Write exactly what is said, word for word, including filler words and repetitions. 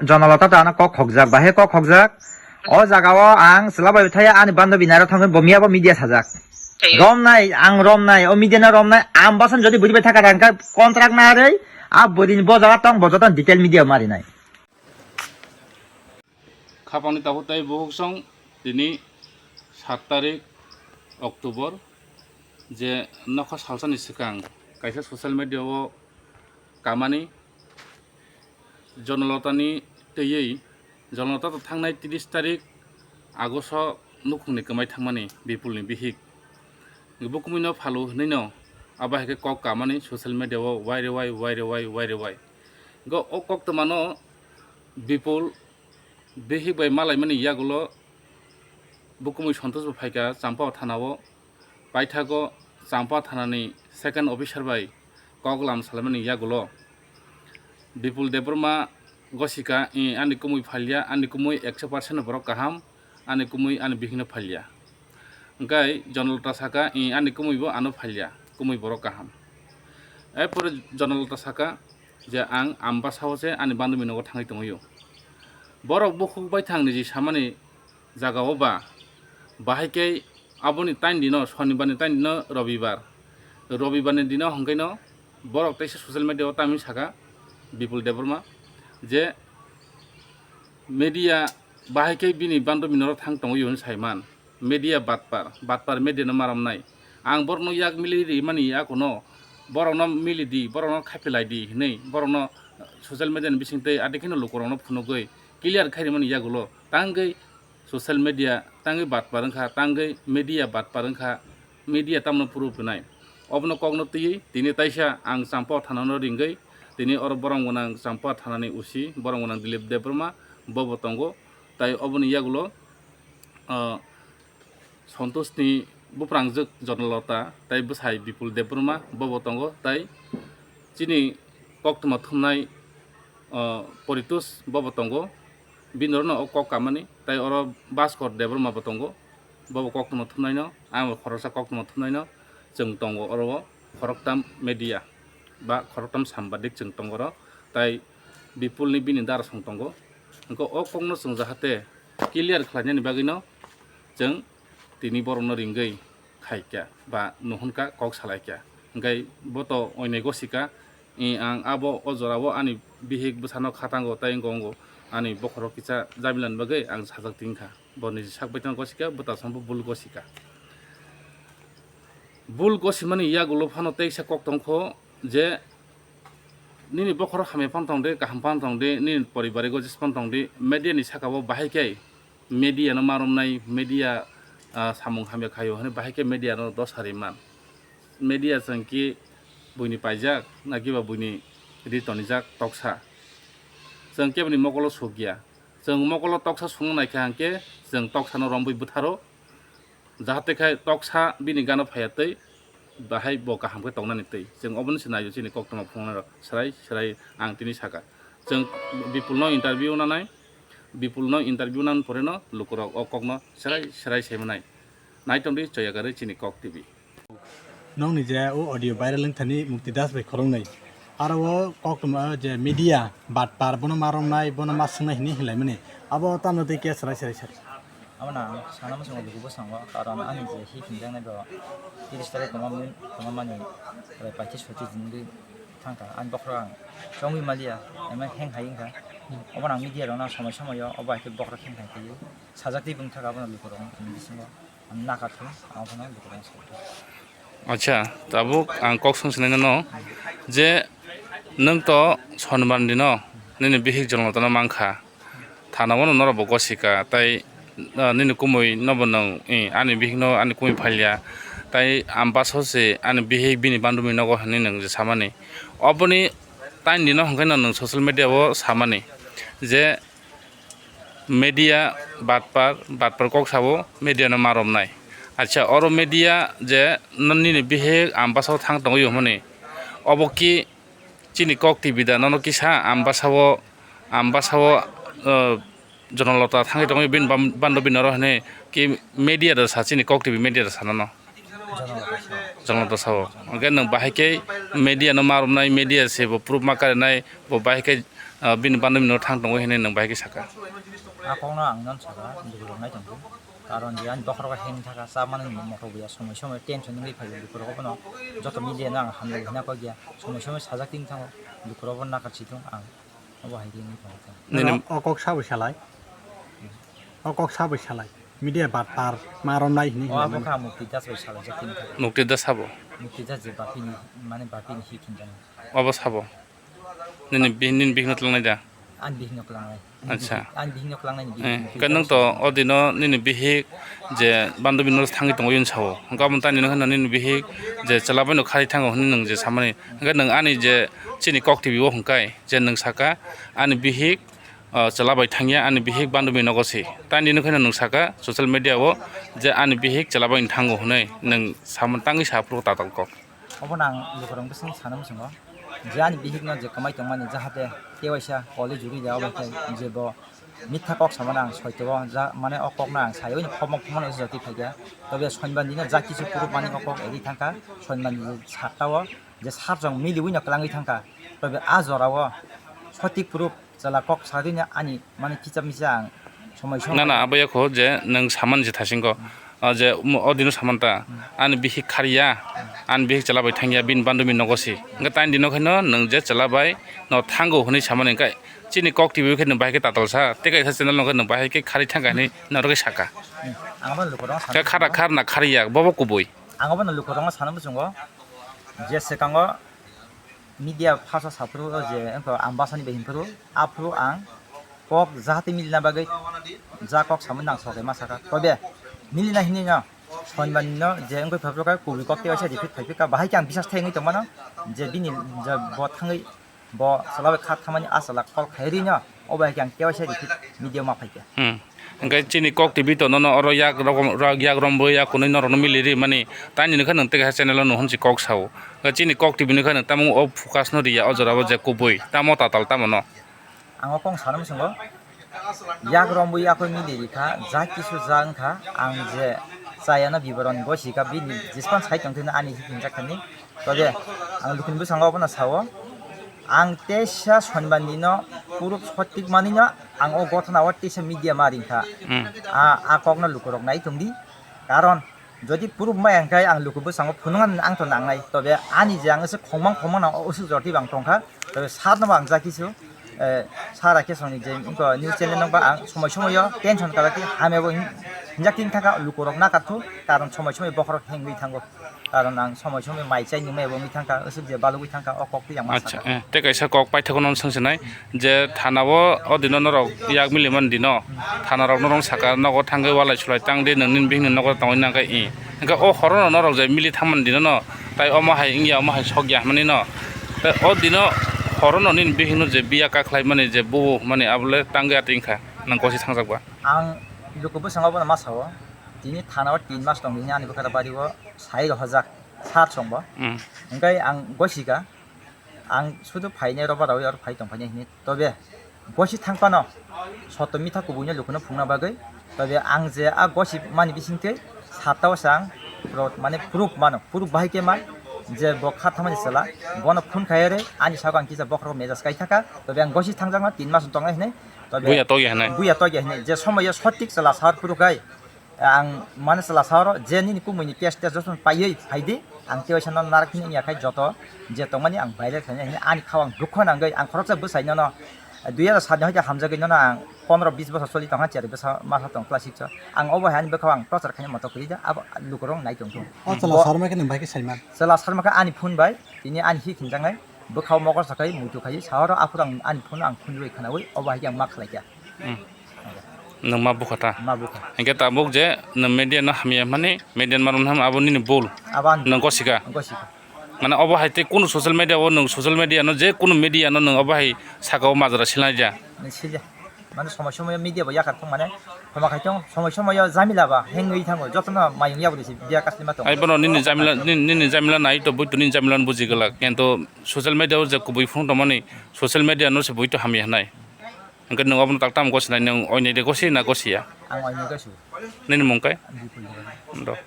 Jonalota to ano kok khokjak, bahai kok khokjak. O jaga o ang chwla bai thaya ani bando binaro thangwi bo miya bo media sajak. Romnai, ang romnai, o media no romnai, ang basan jodi buri bai thaka rang ka contract na rei, a buri ni bo jaga tong bo joto detail media mari nai. Khapangni tabuk tei bukhuk song tini sat tarik October je nokha salsani swkang kaisa social media o kamani Jonalotani twiwi, Jonalota to thangnai tris tarik Agosto nukhungni kwmai thangmani Bipulni bihik. Bukumui no phalu hwnwi no abo hai khe kok kamani social media o wai rewai, wai rewai, wai rewai. Go o koktwma no Bipul bihik bai malaimani yagulo bukumui Santosh bo phaikha Champao thana o. Paithago Champao thanani second officer bai kok lam salaimani yagulo Bipul Debbarma gosika, "I, ani kumui phalya, ani kumui ekso percent borok kaham, ani kumui ani bihikno phalya." Hwnkhe Jonalota saka, "I, ani kumui bo ano phalya, kumui borok kaham." Erpore Jonalota saka je, "Ang Ambasao se ani bandumi nogo thangwi tongwi o." Borok bukhuk bai thang niji samani jaga o ba, bahai khe aboni tain dino, Sonibar ni tain dino Robibar. Robibar ni dino hwnkhe no borok teisa social media o tamni saka Bipul Debbarma je media bahai khe bini bandumi norok thang tongwi hwnwi saiman. Media batpar, batpar media no maramnai. Ang borokno yak mili rimani yakuno, borokno mili di, borokno khaipilai di hwnwi borokno social media ni bisingtwi adikheno lukurokno phunugwi clear khai rimani yagulo tangwi social media tangwi batpar wngkha, tangwi media batpar wngkha, media tamno proof rwnai. Obono kokno twiwi tini taisa ang Champao thanano ringwi tini oro borom gwnang Champao thanani O C borom gwnang Dilip Debbarma bobo tongo, tai oboni yagulo, ah, Santoshni buprangjwk Jonalota tai bwsai Bipul Debbarma bobo tongo, tai chini koktwma thumnai, ah, Poritosh bobo tongo. Bini oro no o kok kamani, tai oro Bhaskor Debbarma bo tongo, bobo koktwma thumnaino, ang bo khoroksa koktwma thumnaino, chwng tongo oro o khoroktham media ba khoroktham sambadik chwng tongo oro, tai Bipulni bini darasong tongo. Hwnkhe o kokno chwng jahate clear khlainani bagwino chwng tini borokno ringwi khaikha ba nuhunka kok salaikha. Hwnkhe bo to oinai gosika, "I, ang abo o jorao ani bihik bwsano khatango tei wngko wngo, ani bokhorok kisa jamilani bagwi ang sajak tingkha." Bo niji sak baithang gosika, bwta songbo bul gosika. Bul gosimani yagulo phano teisa kok tongkho je, nini bokhorok hamya phano tongdi, kaham phano tongdi, nini poribarik gojis phano tongdi, media ni saka o bahai khe media no maromnai, media, ah, samung hamya khaio hwnwi bahai khe media no dosa ri man. Media chwng ki buini paijak, na kiba buini ri tonijak toksa. Chwng keboni mokolo sukya. Chwng mokolo toksa sungna naikha hwnkhe chwng toksano rombwi bwtharo. Jahate khai toksa bini gano phaiya tei bahai bo kaham khe tongnani tei. Chwng oboni se naio chini koktwma phunuknairok. Swrai swrai ang tini saka. Chwng Bipulno interview nanai, Bipulno interview nan poreno lukurok o kokno swrai swrai saimanai. Naitongdi choyakarwi chini Kok T V. Nokni je o audio viral wngthani Mukti Das bai khoroknwi. Aro o koktwma je media batpar bono ma romnai, bono ma swngnai hinwi hinlaimani. Abo tamo tei khe swrai swrai sari. Abo na ang sana muchungo luku bwskango, karon ani je hi hinjaknai bo tiris tarik tongma mani, tongma mani paithis soti jinwi thangkha. Ani bokhorok ang chongwi maliya, ema heng hai wngkha. Obo nang media rokno somoi somoi o obo hai khe bokhorok heng hai khe sajak twi bwng thaka abono lukurok wngkha bisingo. Ang naka thung, ang phano lukurok wngkha. Acha, tabuk ang kok sung sinai nano je nwng to Sonibar dino nini bihik Jonalotano mankha. Thana o norok bo gosika, tai, ah, nini kumui nobo nwng, eh, ani bihikno ani kumui phalya, tai ang baso se ani bihik bini bandumi nogo hinwi nwng je samani. Oboni taini no hwnkhe no nwng social media o samani je media batpar, batpar kok sabo media no ma romnai. Acha, oro media je no nini bihik ang baso thang tongwi hwnmani, obo ki chini Kok T V da nono kisa ang basao, ang basao, eh, Jonalota thangwi tongwi bini bam-, bando bini oro hwnwi ki media da sa chini Kok T V media da sa nono. Jonalota sao. Hwnkhe nwng bahai khe media no ma romnai, media se bo proof ma karinai, bo bahai khe ah, bini bandobino thang tongo hinwi nwng bahai khe saka? A kokno ang non saka, lukurok nai tongdi. Karon je ani bokhorogo heng thaka, cha manwi moto buya, somoi somoi tension wngwi phaio lukurok bono. Joto media no ang hamjak hwnwi kok ya, somoi somoi sajak tini thango, lukurok bono nakar si thung ang. Obo hai khe wngwi tongo. Nini Oro o kok sabo salai. O kok sabo salai. Media bar bar ma romnai hini O hini abo mani. Kha Mukti Das bai salai jak tini kha. Mukti Das sabo? Mukti Das je bapini, mane bapini hi khinjani. Obo sabo? Nini bi-, nini bihikno tlangnai da? Ani bihikno tlangnai. Acha. Ani bihikno tlangnai ni Eh, bihik. Ke nwng to o dino nini bihik je bandobino thangwi tongo yun sao. Hwnkhe aboni tani nokhe nini bihik je chwla baino khari thango hwnwi nwng je samani. Hwnkhe nwng ani je chini kok T V o hwnkhe je nwng saka ani bihik, ah, chwla bai thangya, ani bihik bandobi nogo si. Tani nokhe nwng saka social media o je ani bihik chwla bai thango hwnwi nwng samani tangwi sa phuru tatal kok. Obono ang lukurok bwswk sana muchungo je ani bihikno je kwmai tongmani jahate tewaisa koli juri da obo khe je bo mitha kok samano ang soitogo ja mane o kokno ang sayo ni khobmok phobmano jotwi phaikha. Tobe Sonbandino ja kisu proof mani o kok edi thangkha Sonbandi je sakao je sarjong miliwino kwlangwi thangkha tobe a jorao sotik proof. Chwla kok sagwino ani mane kicha micha ang somoi somoi. Na, na, abo yakho je nwng saman je thasingko, ah, je mo-, o dino saman ta, ani bihik khariya, ani bihik chwla bai thangya, bini bandumi nogo si. Hwnkhe tani dino khaino nwng je chwla bai no thango hwnwi samani hwnkhe chini kok T V khe nwng bahai khe tatal sa, tei kaisa channel no khe nwng bahai khe khari thangkha hwnwi norok khe saka. Ang abo lukurok Khe khara khar na khariya, bobo kubui. Ang abo lukurok sana muchungo je swkango media phaso saphuru o je wngkha Ambasani bai hinphuru, aphuru ang kok jahate milina bagwi ja kok samani nang soke ma saka. Tobe milina hinino Sonbandino je wngwi phaphuru kha kubui kok tewaisa repeat phaiphikha, bahai khe ang bisas thai wngwi tongmano je bini je bo thangwi bo chwla bai kha thamani a chwla call khai rino. Obo hai khe ang tewaisa repeat media ma phaikha. Hmm. Hwnkhe chini kok T V to nono oro yak rokom, yak romwi yak kunui norokno mili ri mani. Tani nokhe nwng tei kaisa channel o nuhunsi kok sao. Hwnkhe chini kok T V nokhe nwng tamo o focus no riya o jora o je kubui. Tamo tatal tamo no. Ang o kok sana muchungo. Yak romwi yak mili rikha, ja kisu ja wngkha, ang je chayana biboron gosika bini jispan sai tongthwino ani hinjak thani. Tobe ang lukuni bwskango abono sao, ang teisa Sonbandino proof sotik manwino ang o gothanao teisa media ma ringkha. Hmm. A, a kokno lukurok nai tongdi, karon jodi proof maya hwnkhe ang luku bwskango phunuknani ang to nangnai, tobe ani je ang se khongmang khongmang nang o usuk jorti bang tongkha, tobe satno bo ang ja kisu, eh, sara kesongni je wngkha news channel nokba ang somoi somoio tension kalati hamya bo hin-, hinjak tin thangkha lukurok nakarthu, karon somoi somoi bokhorok hengwi thango. Karon ang somoi somoi mai chai nungmai bo wngwi thangkha, aswk je balugwi thangkha, o kok twi ang ma Acha, sakha. Eh, tei kaisa kok paithago no swngsinai je thana o, o dino norok yak mili man dino, thana rok norok saka nogo thangwi walai sulai tang di, nang nini bihikni nogo tongwi nang khe i. Hwnkhe o horo no norok je mili thangmani dino no, tai omo hai wngya, omo hai sokya hwnmani no. Tei o dino horo no nini bihikno je biya kakhlai mani je bubu mani abole tangwi atwi wngkha, nang kosi thangjak ba. Ang luku bwskango bono ma sao, tini thana o tin mas tongdi hwnwi ani bwkhara bari o sai rw hajak. Sat songbo. Mm. Hingke ang gosika, ang sudu phainai roba rawi oro phai tong phainai hini. Tobe gosi thang phano soto mitha kubuino lukuno phungna bagwi. Tobe ang je a gosi mani bisingtwi satta o se ang pro-, mane proof mano, proof bahai khe ma je bo kha thamani chwla bono phone khai re ani sago ang kisa bokhorok message kai thaka. Tobe ang gosi thangjakno tin mas tongnai hinui. Tobe Buya tokya hinui. Buya tokya hinui. Je somoyo sotik chwla sar phuru khai Ang mane chwla sa oro je nini kumui ni cash test joto paiwi phaidi, ang tewaisa no narak hini wngya khai joto je tongmani ang viral khainai hini ani khao ang dukho nangwi ang khoroksa bwsai nono dui hajar sat ni hoite hamjagwi nono ang pondro bis bosor choli tongkha chari bwsa masa tong class six o ang obo hai ani bwkhao ang torchar khainai moto kwrwi da abo lukurok nai tongthung. O chwla Bo- sarma khe nwng bai khe saiman. Chwla sarma khe ani phone bai tini ani hi khinjaknai bwkhao mokol sakai muitu khai sa oro aphuru ang ani phone ang khunjui khwnaui obo hai khe ang ma khlai kha. Hmm. Nwng ma bukha ta? Ma bukha. Hingke tabuk je nwng media no hamya mani, media no marom ham abo nini bul. Abo ani Nwng gosika. Gosika. Mane obo hai tei kunu social media o nwng social media no je kunu media no nwng obo hai saka o majra silai ja. Nwng silya. Mane somoi somoi media bo yakar thung mane khoma khai thung somoi somoi o jamila ba hengwi thango jotono mayung yabri si biya kasli ma tong. Ai bono nini jamila, nini, nini jamila nai to bui to nini jamila no buji glak. Kento social media o je kubui phung tongmani social media no se bui to hamya nai. Hingke nwng obono tak tamo gosinai, nwng oinai de gosi na gosiya? Ang oinai gosi. Nini mung kai? Bipul Debbarma. Do.